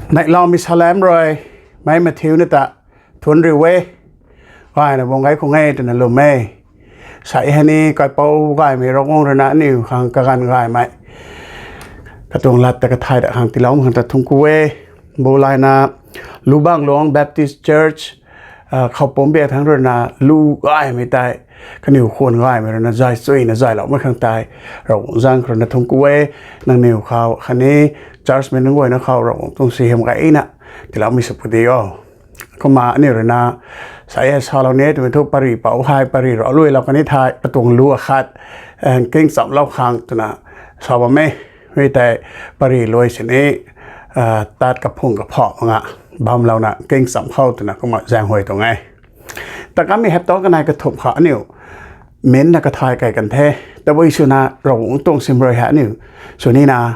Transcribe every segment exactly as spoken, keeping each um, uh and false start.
Neihloumei salam rui, mei Matthew na ta thuanc riu e, gayna bam gay khang e twna lwm e. Sa hei ni kaipouc gaymei Ravguangc rui na aniu khang kaganv gaymei katuang lat ta kathay dat khang tiiloumei khang ta thuanc ku e. Bulayna, Lubang Luang Baptist Church khou pumc biak thangc rui na lu gaymei tei, kaniw khwan gaymei rui na zay chuyna zayloumei khang tei, Ravguangc zaeng khou rui na thuanc ku e. Nangniw khou khatni church mei nunc guayna khou Ravguangc tuang suaihiam gayna tiiloumei sw puni o. Kumna aniu rui na sa hei salou ni e twmei thu pary pouc hei pary rui luailou kan e thei, katuang lu akhat kingchamlou khang twna sa bam e. Mi tei pary luai sini tat kaphung kaphau nga bamlouna kingcham khou twna kumna zaenghuay tuang e. Ta kamei hapta kanei kathumh khou aniu minna kathay kai kan the. Tabui swna Ravguangc tuang simrui hei aniu sw nina,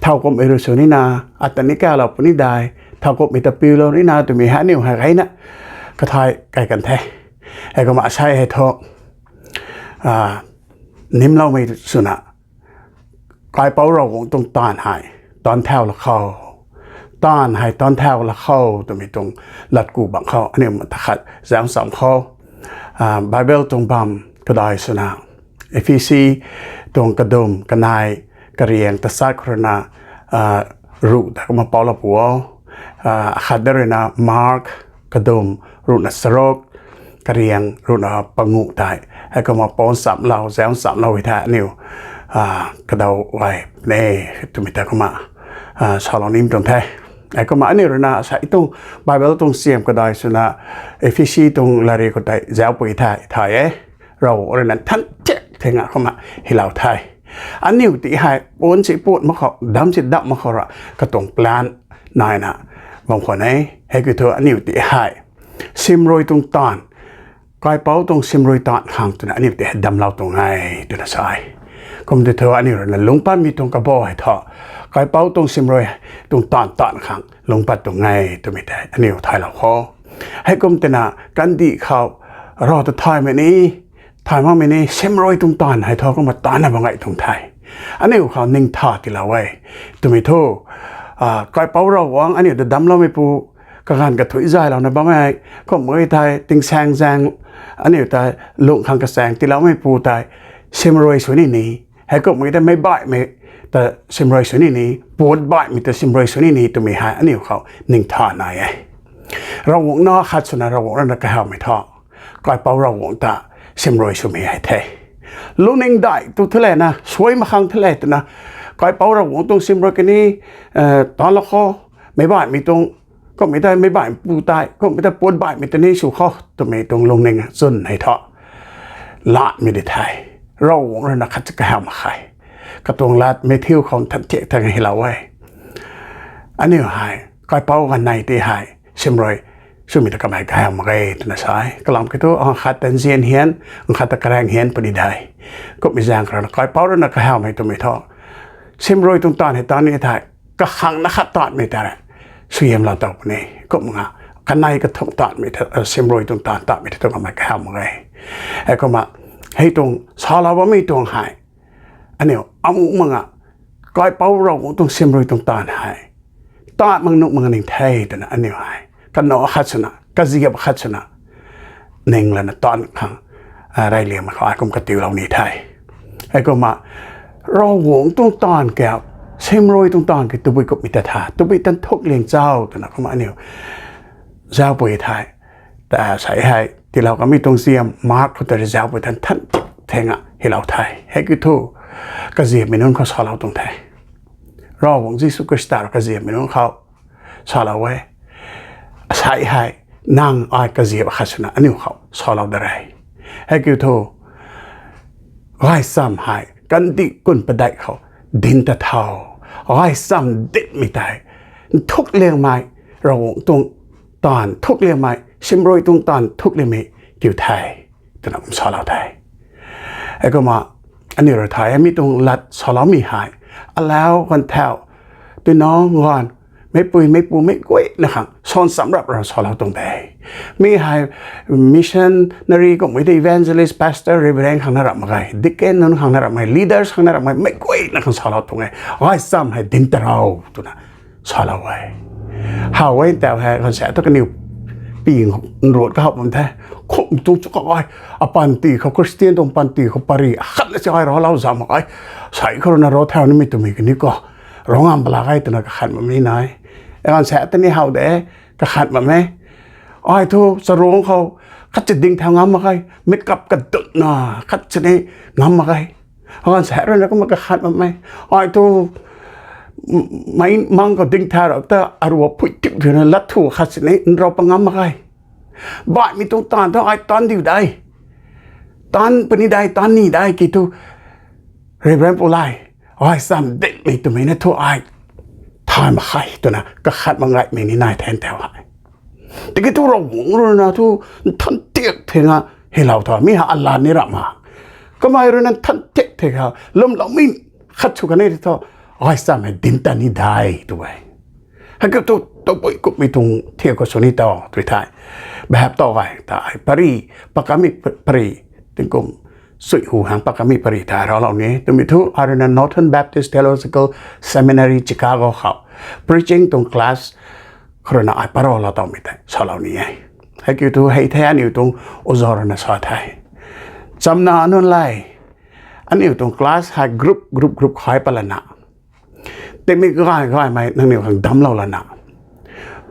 thowkumhmei rui sw nina, ata ni kalou puni dai, thowkumhmei ta piulou nina twmei hei aniu hei gayna kathay kai kan the. Heikumna asei hei thu nimloumei swna, kaipouc Ravguangc tuang taanv hei taanv thau la khou, taanv hei taanv thau la khou twmei tuang latku bang khou aniu mata khat zaeng cham khou, Bible tuang bam kadai swna, Ephesi tuang kadum kanei kariang tachat khou rui na ruh ta kumna poulou pu o. Akhat da rui na Mark kadum ruhna charuk kariang ruhna panguh tei, heikumna paan chamlou zaeng chamlou e thei aniu kadaw gay puni twmei ta kumna salou nim tuang the. Heikumna aniu rui na sa tuang Bible tuang siam kadai swna, Ephesi tuang lari khou tei zauc pui the thay e. Ravguangc rui na than thiak theng a kumna hylou the. Aniu ti hei paan si pat mak khou, dam si dap mak khou ra katuang plan naina bam khwan e. Heikiu thu aniu ti hei simrui tuang taanv, kaipouc tuang simrui taanv khang twna aniu ti hei damclou tuang e twna sa e. Kum ti thu aniu rui na lungc patmei tuang kabah hei thu, kaipouc tuang simrui tuang taanv taanv khang lungc pat tuang e twmei tei aniu thaylou kho. Heikum twna kandih khou rav ta thaymei ni, thay makmei ni simrui tuang taanv hei thu kumna taanvna bam gay tuang the. Aniu khou ningtha tiilou e twmei thu, kaipouc Ravguangc aniu ta damcloumeipu, kaganv kathuic zaylouna bammei, kumhmei tei tingsaeng zaeng aniu ta lungh khang kasaeng tiiloumeipu tei simrui sw ni ni, heikumhmei tei meic baihmei ta simrui sw ni ni, puat baihmei ta simrui sw ni ni twmei hei aniu khou ningtha nai e. Ravguangc na khat swna Ravguangc rui na kahawmei thu, kaipouc Ravguangc ta simrui swmei hei the. Lungning dai tu the lana, suai mak khang the le twna, kaipouc Ravguangc tuang simrui kani taanvlou kho, meic baihmei tuang, kumhmei tei meic baihmei pu tei, kumhmei tei puat baihmei ta ni sw kho twmei tuang lungning chwn hei thu latmei di the. Ravguangc rui na khat kahaw mak khe. Katuang lat Matthew khou than thiak thang hylou e. Aniu hei kaipouc ganei ti hei simrui swmei ta kamei kahaw mak ge twna sa e. Kalam kiu thu, akhat ta nzian hian, akhat ta karaeng hian puni de. Kumhmei zaeng khou rui na kaipouc rui na kahawmei twmei thu, simrui tuang taanv hei taanv ni thei, kakhang na khat taanvmei ta re, suaihiamlou taw puni. Kumna kanei kathumh taanvmei ta, simrui tuang taanv taanvmei ta tu kamei kahaw mak ge. Heikumna hei tuang salou bammei tuang hei, aniu amu mak nga, kaipouc Ravguangc tuang simrui tuang taanv hei taanv mak nuh mak ning the twna aniu hei kanac khat swna, kaziap khat swna, ning lana taanv khang reyliangmei khou ai kum katiulou ni the. Heikumna Ravguangc tuang taanv kiu, simrui tuang taanv kiu tabui kumhmei ta tha, tabui tan thuk liang cho twna kumna aniu zauc pui the. Ta sa hei tiilou kamei tuang siam Mark khou ta rui zauc pui than than thiak theng a hylou the. Heikiu thu, kaziapmei nunc khou salou tuang the. Ravguangc Jisu Khrista rui kaziapmei nunc khou salou e. Sa hei nang ai kaziap khat swna aniu khou salou da re. Heikiu thu, gaychamv hei kandih kun padeih khou dinc ta tho. Gaychamv dinhmei tei nthuk liangmei, Ravguangc tuang taanv nthuk liangmei, simrui tuang taanv nthuk liangmei kiu the twna kum salou the. Heikumna aniu rui thay mi tuang lat saloumei hei, alau ganv thau, tinang ganv, meicpui meicpu meic guayna khang sancham rap ra salou tuang de. Mi hei missionary kumhmei tei evangelist, pastor, reverend khang na rap mak ge, deacon nunc khang na rap mak ge, leaders khang na rap mak ge, meic guayna khang salou tuang e. Gaychamv hei dinc ta rou twna salou e. How e tau hei, ganvsaekc thu kaniw pi nruat kahou bam the. Khum tuang chu ka ai, apanty khou Christian tuang panty khou pari akhatna si ai raclou zam mak e. Sai khou rui na rac thau nimei twmei kaniw khou rac ngam pala e twna kakhat bammei nai. Ganvsaekc ta ni how de, kakhat bam e. Ai thu charung khou khat si ding thau ngam mak e, makeup kadutna khat si ni ngam mak e. Ganvsaekc rui na kumna kakhat bam e. Ai thu mei mang khou ding thau rap ta arua phui tip thuna lat thu khat si ni nrau pa ngam mak e. Baihmei tuang taanv thu ai taanv diu dai, taanv puni dai, taanv ni dai ki thu, Reverend Pu Lai, ai sam dinmei twmei na thu ai thay mak khe twna kakhat mak ngaimei ni nai the tau hei. Tiki thu Ravguangc rui na thu nthan tiak thena hilou thu mi ha alan ni ram ha. Kamei rui na nthan tiak thena lwmloumei khat sw kan e thu, ai sam hei dinc ta ni dai tu e. Heikiu thu tabui kummei tuang thiak khou sw ni tau tui the. Bahap tau gay ta ai pari, pakamei pari, tingkum sui hu hang pakamei pari ta raclou ni twmei thu ai rui na Northern Baptist Theological Seminary Chicago khou preaching tuang class khou rui na ai paralou tawmei tei salou ni e. Heikiu thu hei the aniu tuang oza rui na sa the. Chamna nunc le, aniu tuang class hei group group group khai palana, tingmik gay gaymei nangniw khang damclou lana,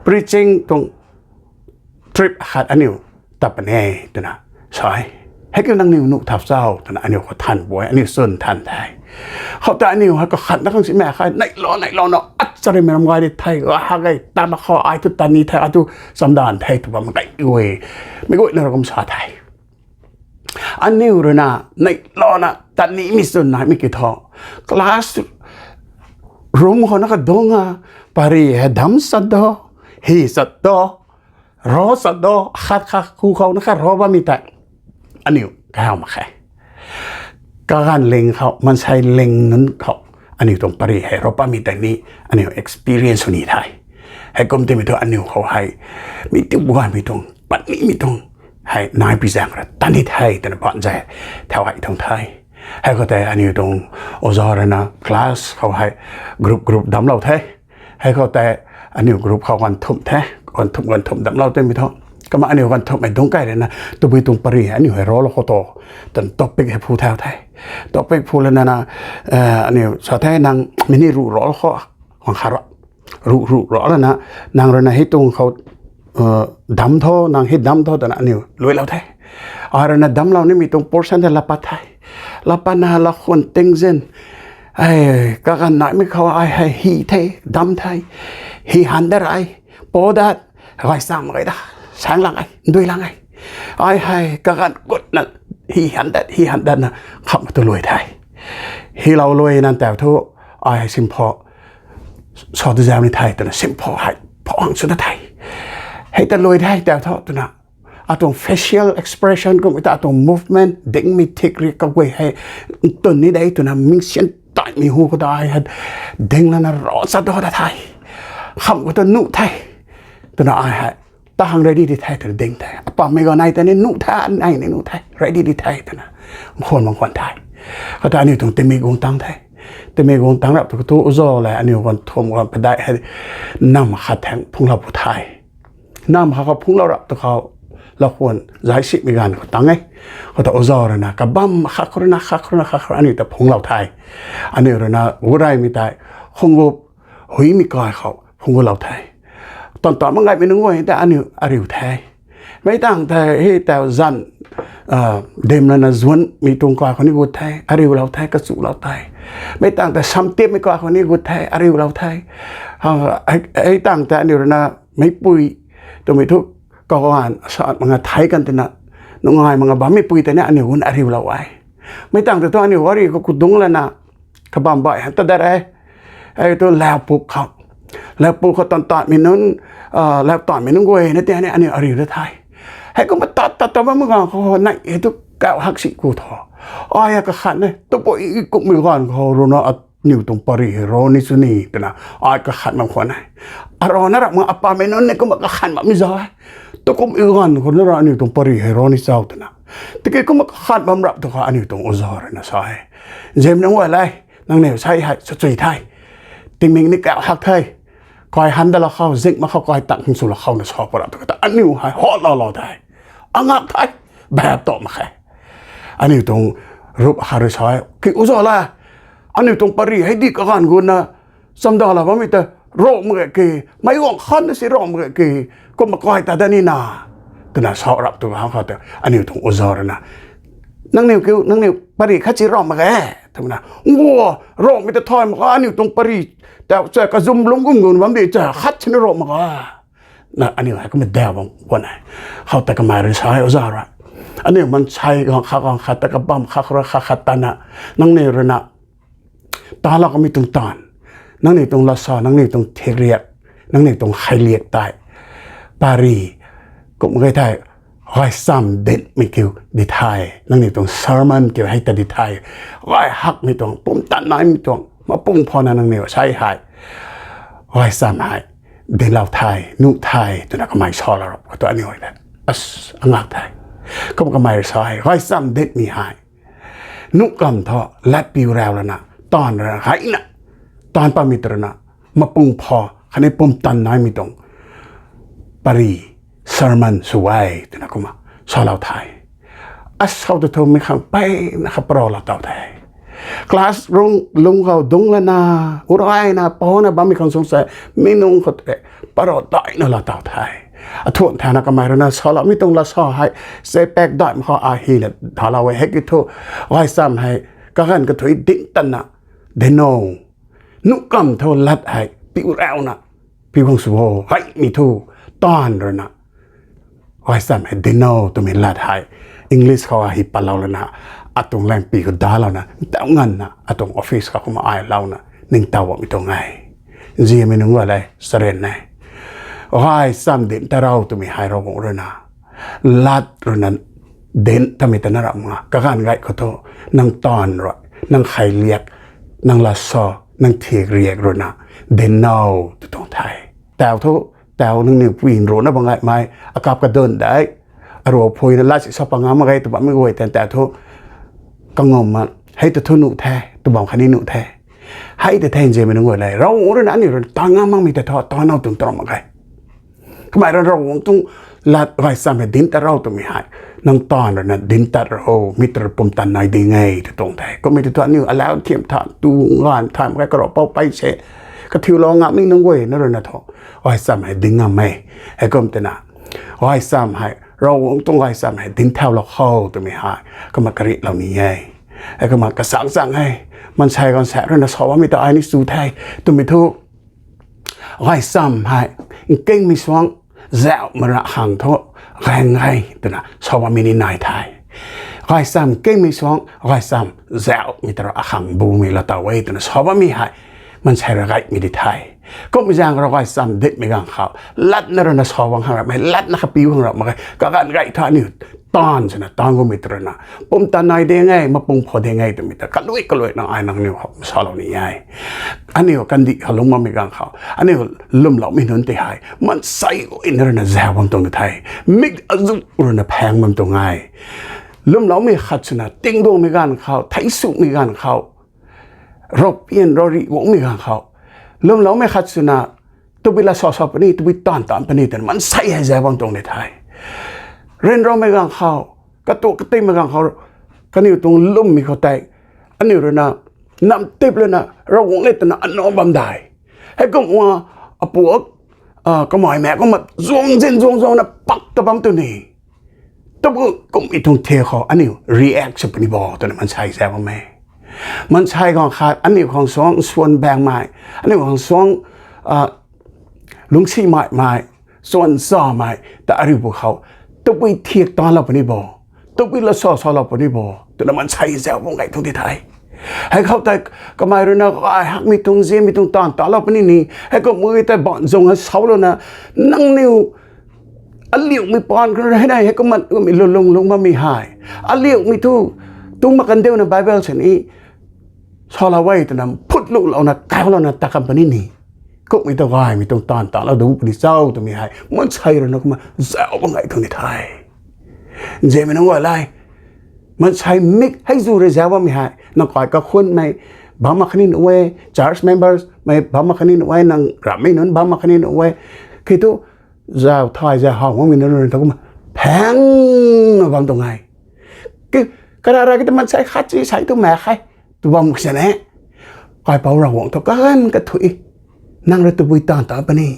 preaching tuang trip khat aniu tat puni e twna sa e. Heikiu nangniw nuh thau cho twna aniu khou than bu e, aniu chwn than the. Khoutei aniu hei kakhatna khang simei khe, neihlou neihlou na, acharimei ram gay di the, gay ha gay, tat mak khou ai thu tat ni the, ai thu chamdan the tw bam gay e. Meic guayna rui kum sa the. Aniu rui na neihlouna tat nimei chwn naimei kiu thu, class room khou na kadungc a, pari hei damc chat do, hy chat do, rac chat do, khat khat khu khou na kha rac bammei tei aniu kahaw mak khe. Kaganv ling khou, maansei ling nunc khou aniu tuang pari hei rac bammei tei ni aniu experience sw ni the. Heikum timei thu aniu khou hei mi tiu bu gaymei tuang, patnimei tuang hei nai pi zaeng rui tat ni the twna pan zay thau hei tuang the. Hei khou tei aniu tuang oza rui na class khou hei group group damclou the. Hei khou tei aniu group khou ganv thumh the, ganv thumh ganv thumh damclou timei thu, kumna aniu ganv thumhmei dungc kai rui na tabui tuang pari aniu hei raclou khou tu twna topic hei phu thau the. Topic phu lana na, aniu sa the nang mini ruh raclou khou, khang kha ra, ruh ruh raclana, nang rui na hei tuang khou damc tho, nang hei damc tho twna aniu luailou the. Ai rui na damclou nimei tuang portion tei laa pat the. Laa patna lakhwan tingzin, kaganv naimei khou ai hei hy the, damc the, hy han dat rei, pou dat, gaychamv gay da, saeng lang e, ndui lang e. Ai hei kaganv gutna hy han dat, hy han datna khamh tu luai the. Hylou luai nang tau thu, ai hei simpho sa tu zau ni the twna simpho hei phang swna the. Hei ta luai the tau thu twna, atuang facial expression kum ta atuang movement dingmei thik ri kaguay hei ntwn ni de twna mingsian taimei hu khou ta ai hei ding lana rac chat do da the. Khamh khou ta nuh the twna ai hei ta hang ready di the twna ding the. Apammei ganv nai ta ni nuh the, nai ni nuh the, ready di the twna, mkhwan mkhwan the. Khoutei aniu tuang tingmik guang tang the. Tingmik guang tang rap tu khou tu oza le aniu ganv thumh ganv padeih hei nam khat thang phungclou pu the. Nam khat khou phungclou rap tu khou, lakhwan zai simei ganv khou tang e. Khoutei oza rui na kabam khat khou rui na, khat khou rui na, khat khou rui na aniu ta phungclou the. Aniu rui na gu reymei tei khungup huimei kai khou phungc gulou the. Tan tan mak ngaimei nunc guay tei aniu ariu the. Meic tangv tei hei tau zanc dim lana zuanmei tuang kai khou ni gut the, ariulou the, kachulou the. Meic tangv tei samtiapmei kai khou ni gut the, ariulou the. Hei tangv tei aniu rui na meicpui twmei thu kaganv sa mak nga thei kan twna, nungai mak nga bammeipui tei ni aniu gun ariulou e. Meic tangv tei thu aniu gari khou kudungc lana kabam baih han ta dat e. Hei thu laupuk khou, laupuk khou tan tanmei nunc, lau tanmei nunc guay na tei ni aniu ariu dat the. Heikumna tat tat ta bammei ganv khou nai hei thu kau hak si ku tho. Ai a kakhat e, tabui kummei ganv khou rui na aniu tuang pary hei rav ni sw ni twna ai kakhat mak khwan e. Arana ram mak apammei nunc ni kumna kakhat makmei zauc e. Tukumhmei ganv khou na ra aniu tuang pary hei rav ni chau twna. Tiki kumna kakhat bam rap tu kha aniu tuang oza rui na sa e, Nzianmei nunc guay le, nangniw sei hei sachui the. Tingmik ni kau hak the. kai han dat la khou, zing mak khou kai tang hum sw la khou na sa para tu kata aniu hei hot lou lou the. Angak the, bap ta mak khe. Aniu tuang rup khat rui sa e, ki oja la, aniu tuang pari hei di kaganv guna chamda la bammei ta ro mak ge ki, meic guang khat na si ro mak ge ki, kumna kai ta dat nina, twna sa rap tu khou khou ta aniu tuang oja rui na, nangniw kiu, nangniw pari khat si ro mak ge, twna, ngua, romei ta thay mak kha, aniu tuang pari ta cha kazum lung gum gum bam di cha khat sini ro mak kha. Na aniu hei kumna daw bam guan e. Khou ta kamei rui sa e, oja rui, aniu mansei gaanv khat gaanv khat ta kabam khat khou rui khat khat tana, nangniw rui na talou kamei tuang taanv, nangniw tuang lasa, nangniw tuang thikriak, nangniw tuang khailiak tei, pari, kum ge thei, gaychamv dinmei kiu di the, nangniw tuang sermon kiu hei ta di the, gay hakmei tuang, pumtan naimei tuang, mapung phana nangniw sei hei gaychamv hei dinlou the, nuh the, twna kamei salou rap khou tu aniu hei ta, as, angak the. Kum kamei rui sa e, gaychamv dinmei hei nuh kamv thu lat piu rau lana, taanv rui gayna, taanv patmei ta rui na, mapung pha khatni pumtan naimei tuang pari, sermon sw e, twna kumna salou the. Asau ta thu mi khang peyna kha parou lou taw the. Classroom lung khou dungc lana, urayna, pauna bammei khang sung se, mi nunc khou te, parou daina lou taw the. Athuan thana kamei rui na saloumei tuang lasa hei, se pak daimei khou a hei la thalou e, hei ki thu, gaychamv hei, kaganv kathui dinc tatna, dinc o. Nuh kamv thu lat hei piu rauna, piu khang sw o, gaymei thu, taanv rui na, gaychamv hei dinc o twmei lat hei, English khou a hei patlou lana, atuang laengpi khou dalouna, ntaw nganvna, atuang office khou kumna ai louna, ningtow bammei tuang e. Nzianmei nunc guay le, saren e. Gaychamv dinc ta rou twmei hei Ravguangc rui na, lat rui na dinc tamei ta na ram nga. Kaganv gay khou thu, nang taanv rui, nang khailiak, nang lasa, nang thikriak rui na dinc o tw tuang the. Taw thu, taw nangniw pui nruna bang gaymei, akap kadun de, aruaphuina lat si sa pa ngam mak ge tw bammei guay tan taw thu, kangumna, hei ta thu nuh the, tw bam khatni nuh the. Hei ta the nzianmei nunc guay le, Ravguangc rui na aniu rui na taanv ngam makmei ta thu, taanv o twna taram mak ge. Kamei rui Ravguangc tuang lat gaychamv hei dinc tat rou twmei hei, nang taanv rui na dinc tat rou, mi ta rui pumtan nai ding e tw tuang the. Kummei ta thu aniu alau thiam tha, tu nganv thay mak ge, karoupou pei se, kathiulou ngam ni nunc guay na rui na thu, gaychamv hei dinc ngam e. Heikum twna, gaychamv hei, Ravguangc tuang gaychamv hei dinc thaulou khou twmei hei, kumna karihlou ni e. Heikumna kasang chang e, maansei gaanvsaekc rui na sa bammei ta ai ni chu the, twmei thu, gaychamv hei, nkingmei suang, zauhmei ra khang thu, gaeng e, twna sa bammei ni nai the. Gaychamv nkingmei suang, gaychamv zauhmei ta rui akhang bumei lou taw e, twna sa bammei hei, maansei rui gaymei di the. Kummei zaeng rui gaychamv dinmei ganv khou, latna rui na sa bam khang rap mak ge, latna kha piu khang rap mak ge, kaganv gay thu aniu taanv swna taanv gumei ta rui na, pumtan nai ding e, mapung pha ding e twmei ta, kalui kalui na ai nangniw khou salou ni e. Aniu kandih khou lungc bammei ganv khou, aniu lwmloumei nunc tei hei, maansei guayna rui na zauh bam tuang ni the, mik azu rui na phaeng bam tuang e. Lwmloumei khat swna, tingduangmei ganv khou, theic sumei ganv khou, ravpian ravri guangmei ganv khou, lwmloumei khat swna, tabui lat sa sa puni, tabui taanv taanv puni twna maansei hei zauh bam tuang ni the. Ryanramei ganv khou, katuak katimei ganv khou, kaniw tuang lwmmei khou tei, aniu rui na, namtip lana, Ravguangc le twna anac bam dai. Heikumna, apuak, kamei maek kumna, zuang zin zuang zuangna pak ta bam tu ni. Tabui kummei tuang the khou, aniu react sw puni bo, twna maansei zauh bam e. Maansei ganv khat, aniu khang suang, suan baengmei, aniu khang suang, lungcsimei mei, suan chamei, ta ariu pwkhou, tabui thiak tanlou puni bo, tabui lat sa salou puni bo, twna maansei zauh bam gay tuang di the. Hei khou tei kamei rui na gay hakmei tuang, nzianmei tuang taanv talou puni ni, heikum mui tei baanc zung hei saulouna, nangniw aliumei paan khou rui hei nai, heikumna, kummei lulung lung bammei hei, aliumei thu, tu mak kan diuna Bible sini, salou e twna phutlulouna, kaulouna ta kan puni ni. Kummei ta gaymei tuang taanv talou du puni cho twmei hei, maansei rui na kumna zauh bam gay tuang di the. Nzianmei nunc guay le, maansei mik hei zu rui zauh bammei hei, nang kai kakhunmei, bam mak khatni nuh e, church members, mei bam mak khatni nuh e, nang ramhmei nunc bam mak khatni nuh e. Kiu thu, zau thay zau how makmei nunc rui thu kumna phangna bam tuang e. Ki, karara ki ta maansei khat si sei tu mak khe, tu bam sini. Kaipouc Ravguangc thu kaganv kathuic, nang rui tabui taanv ta puni,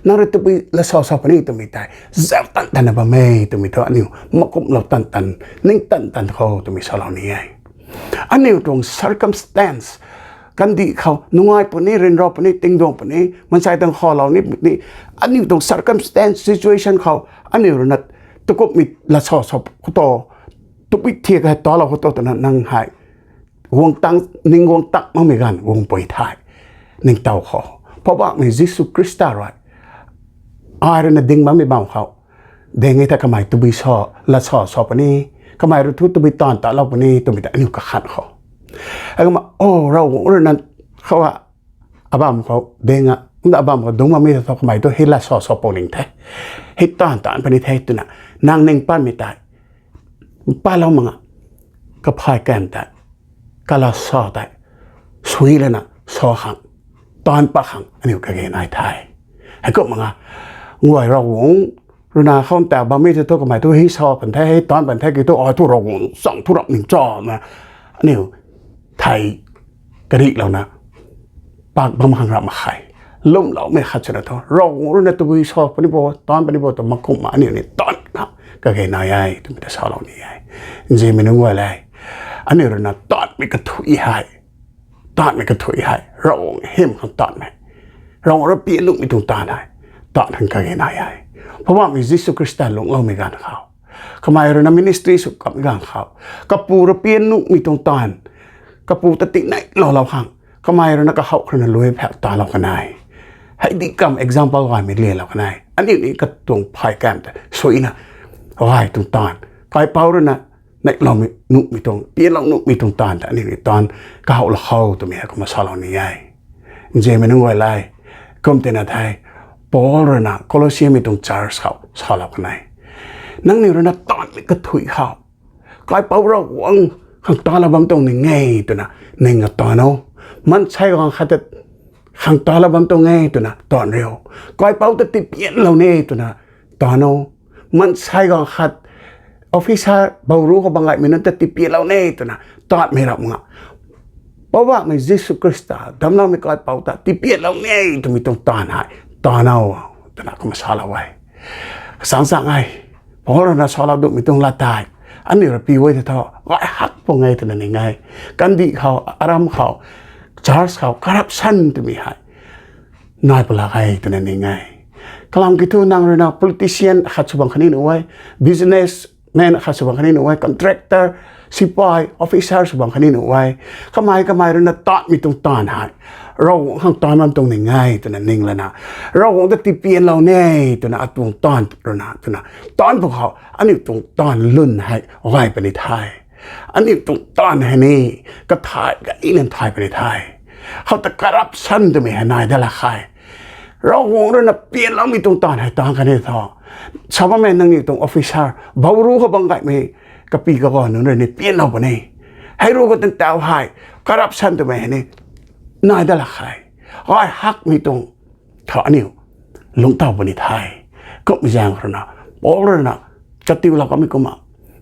nang rui tabui lat sa sa puni twmei tei zauc tan tanna bam e twmei thu aniu makumlou tan tan, ning tan tan khou twmei salou ni e. Aniu tuang circumstance, kandih khou nungai puni, ryanra puni, tingduang puni, maansei tuang khalou ni puni, aniu tuang circumstance, situation khou aniu rui na takumhmei lat sa sa khou tu, tabui thiak hei talou khou tu twna nang hei guang tang, ning guang tang makmei ganv guang pui the. Ningtow khou, Poubauhmei Jisu Khrista rui ai rui na ding bammei bam khou, ding e ta kamei tabui sa, lat sa sa puni, kamei rui thu tabui taanv talou puni twmei ta aniu kakhan khou, akumna o Ravguangc rui na khou a, abam khou ding a, kumna abam khou dungc bammei ta thu kamei thu hei lat sa sa pou ning the, hei taanv taanv puni the twna nang ning panmei tei palou mak nga, kaphay kan tei, kalat sa tei sui lana sa khang, taanv pat khang aniu kage nai the. Heikum mak nga, nguay Ravguangc rui na khou ta bammei ta thu kamei thu hei sa pan the, hei taanv pan the, kiu thu ai thu Ravguangc chang thu rap ning chana aniu thei karihlouna pak bam khang rap mak khe. Lwmloumei khat swna thu Ravguangc rui na tabui sa puni bo, taanv puni bo tw makumhna aniu ni taanv na kage nai e twmei ta salou ni e. Nzianmei nunc guay le, aniu rui na taanvmei kathuic hei, taanvmei kathuic hei Ravguangc hym khang taanvmei, Ravguangc rui pian nuhmei tuang taanv hei taanv khang kage nai e. Poubauhmei Jisu Khrista lungcloumei ganv khou, kamei rui na ministry sw kamei ganv khou, kapu rui pian nuhmei tuang taanv, kapu ta tineihlou lou khang kamei rui na kahow khou rui na lui phak talou kan e. Hei di kam example gaymei lyanlou kan e. Aniu ni katuang phay kan ta suina gay tuang taanv, kaipouc rui na neihlou nuhmei tuang, pianlou nuhmei tuang taanv ta aniu ni taanv kahowlou khou twmei hei kumna salou ni e. Nzianmei nunc guay le, kum tina the, Paul rui na Colossaemei tuang church khou salou kan e. Nangniw rui na taanvmei kathuic khou, kaipouc Ravguangc khang taanvlou bam tuang ning e twna ning a taanv o. Maansei guang khat ta khang taanvlou bam tuang e twna taanv riu. Kaipouc ta tipianlou ni twna taanv o. Maansei guang khat, officer, bouruc khou bang gaymei nunc ta tipianlou ni twna taanvmei rap mak nga, Poubauhmei Jisu Khrista, damcloumei kaipouc ta tipianlou ni twmei tuang taanv hei taanv o twna kumna salou e. Kachang chang e, Paul rui na salou duhmei tuang lat tei aniu rui piu e tei thu gay hak pung e twna ning e. Kandih khou, aram khou, church khou corruption twmei hei nai palak e twna ning e. Kalam kiu thu nang rui na politician khat sw bang khatni nuh e, businessman khat sw bang khatni nuh e, contractor, sipai, officer sw bang khatni nuh e. Kamei kamei rui na taanvmei tuang taanv hei Ravguangc khang taanv bam tuang ning e twna ning lana, Ravguangc ta tipianlou ni twna atuang taanv rui na twna taanv pw khou aniu tuang taanv lwn hei gay puni the. Aniu tuang taanv hei ni kathay kani lan thay puni the. Khou ta corruption twmei hei nai dat lak khe. Ravguangc rui na pianloumei tuang taanv hei taanv kani tho. Sa bammei nangniw tuang officer, bouruc khou bang gaymei kapi kaganv nunc rui ni pianlou puni. Hei ruc khou tan tau hei corruption twmei hei ni nai dat lak khe. Gay hakmei tuang tho aniu lungc taw puni the. Kumhmei zaeng rui na, Paul rui na, chatiulou kamei kumna,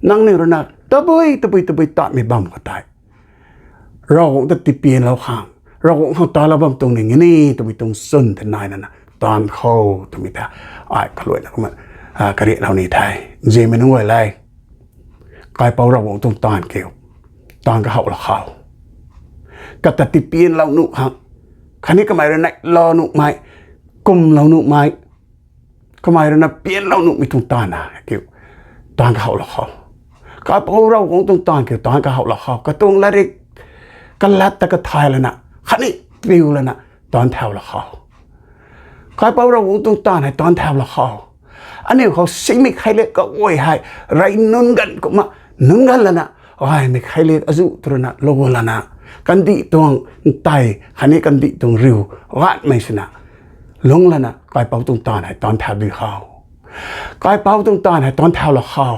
nangniw rui na tabui tabui tabui taanvmei bam khou tei Ravguangc ta tipianlou khang, Ravguangc khang taanvlou bam tuang ning ni twmei tuang chwn tei nai lana taanv khou twmei ta ai kaluaina kumna, a, karihlou ni the. Nzianmei nunc guay le, kaipouc Ravguangc tuang taanv kiu, taanv kahowlou khou, kata tipianlou nuh khang, khatni kamei rui neihlou nuhmei, kumlou nuhmei, kamei rui na pianlou nuhmei tuang taanv na kiu, taanv kahowlou khou, kaipouc Ravguangc tuang taanv kiu taanv kahowlou khou, katuang latrik kalat ta kathay lana, khatni piu lana taanv thaulou khou, kaipouc Ravguangc tuang taanv hei taanv thaulou khou, aniu khou simei kheiliak kaguay hei rey nunc ganv kumna, nunc ganv lana, gaymei kheiliak azuh tu rui na lou lana, kandih tuang ntei khatni kandih tuang riu ganhmei swna lungc lana kaipouc tuang taanv hei taanv thau di khou, kaipouc tuang taanv hei taanv thaulou khou,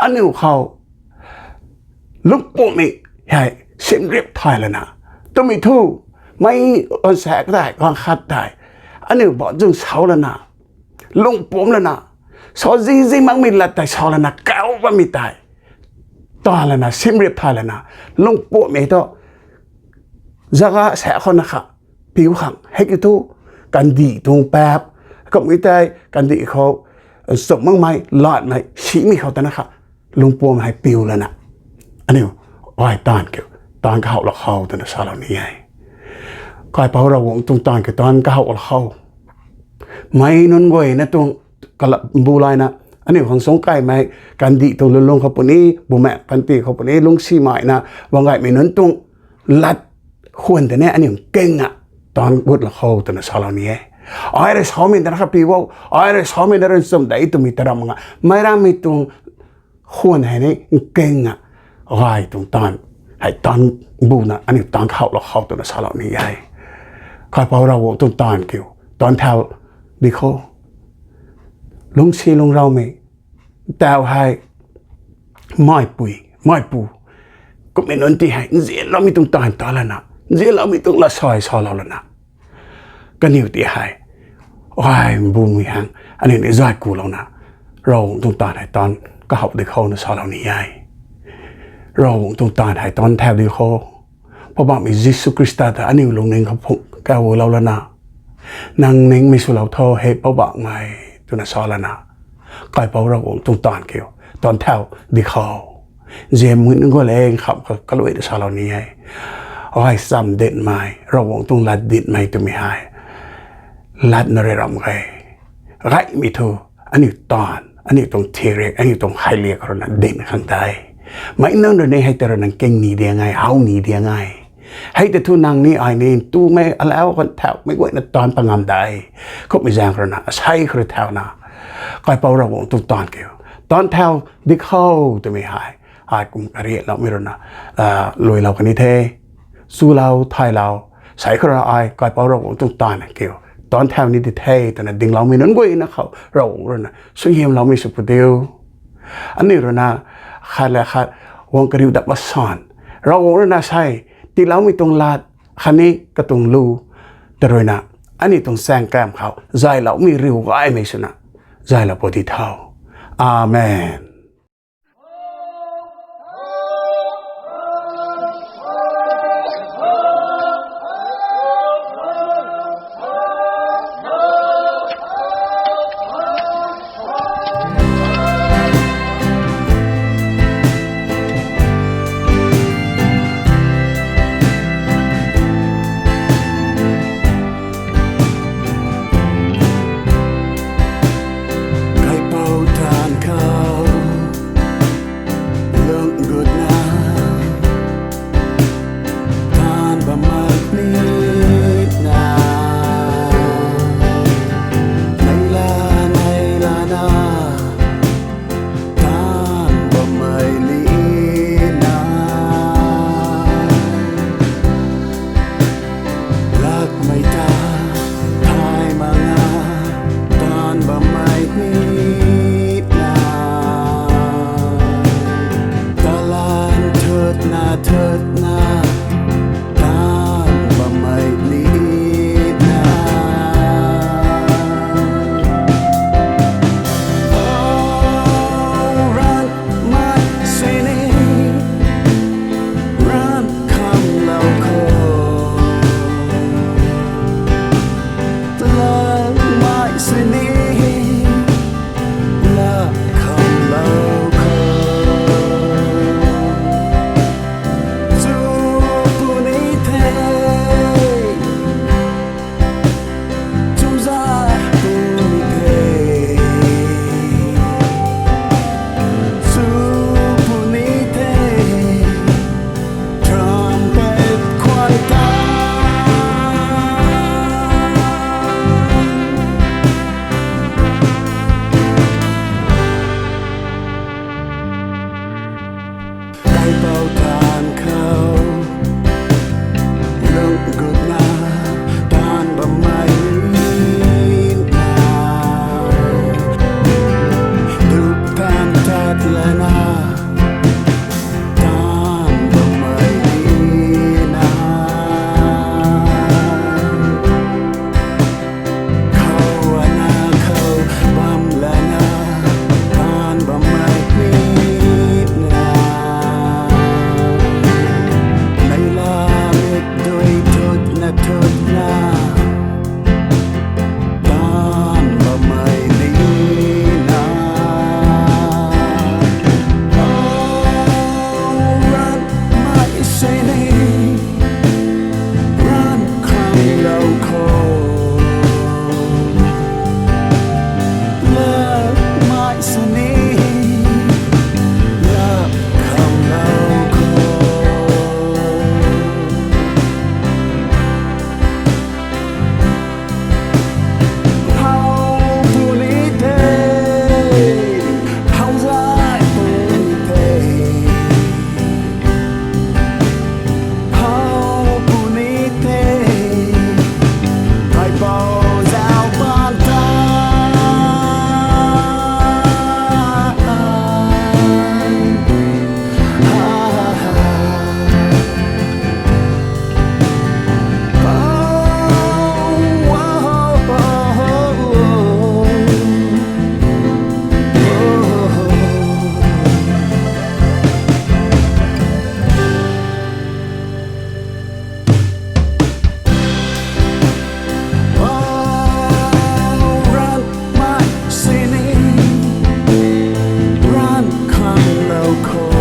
aniu khou lungpuanmei hei simrip thay lana, twmei thu mei, ganvsaekc tei, ganv khat tei, aniu bot zung sau lana, lungpumc lana, sa zingzing makmei lat tei sa lana kau bammei tei, ta lana simrip thay lana, lungpumcmei thu, zaga sa khou na kha, piu khang hei kiu thu, kandih tuang paap, kumhmei tei kandih khou, nchumh makmei, latmei simei khou ta na kha, lungpumc hei piu lana, aniu, ai taanv kiu, taanv kahouhlou khou twna salou ni e. Kaipouc Ravguangc tuang taanv kiu, taanv kahouhlou khou, mei nunc guayna tuang, kala mbu layna, aniu khang sungc kaimei, kandih tuang lulung khou puni, bumaengh kandih khou puni, lungcsimei na, bam gaymei nunc tuang lat khwan tei ni aniu nking a, taanv gutlou khou twna salou ni e. Ai rui samei ta na kha piu o, ai rui samei na rui nchumh de twmei ta ram nga, meic rammei tuang khwan hei ni nking a, gay tuang taanv, hei taanv buna aniu taanv kahouhlou khou twna salou ni e. Kaipouc Ravguangc tuang taanv kiu, taanv thau di khou, lungcsi lungcraumei, tau hei, meipui, meipu, kumhmei nunc ti hei nzianloumei tuang taanv ta lana, nzianloumei tuang lat sa salou lana, kaniw ti hei, ai mbumei hang, aniu ni zay kulouna, Ravguangc tuang taanv hei taanv kahouh di khou na salou ni e. Ravguangc tuang taanv hei taanv thau di khou, Poubauhmei Jisu Khrista ta aniu lungning khou phungc kaulou lana, nang ningmei swlou tho he Poubauhmei, twna sa lana, Kaipouc Ravguangc tuang taanv kiu, taanv thau di khou, ziammei nunc guay le nkham kha kaluai ta salou ni e. Ai cham dinmei, Ravguangc tuang lat dinmei twmei hei, latna rui ram ge, gaymei thu, aniu taanv, aniu tuang theory, aniu tuang khailiak khou rui na din khang de. Meic nunc rui ni hei ta rui nang king ni diang e, how ni diang e. Hei ta thu nang ni ai ni ntumei alau kan thaumei guayna taanv pangam de. Kumhmei zaeng khou rui na, asei khou rui thauna, Kaipouc Ravguangc tuang taanv kiu, taanv thau di khou twmei hei, ai kum kariakloumei rui na, luilou kan ni the. Chulou, thaylou, sei khou rui ai Kaipouc Ravguangc tuang taanv kiu, taanv thau ni di the twna dingloumei nunc guayna khou Ravguangc rui na suaihiamloumei sw pu diu. Aniu rui na, khat le khat, guang kariu dat masan, Ravguangc rui na sei, tiiloumei tuang lat, khatni katuang lu, ta rui na, aniu tuang chaeng kam khou zayloumei riu gaymei swna, zaylou pu di tho. Amen. Kaipouc taanv khou lung gutna, taanv bammei ni na, neihla neihlana, taanv bammei ni na, lakmei ta thay mak na, taanv bammei ni na, tala khou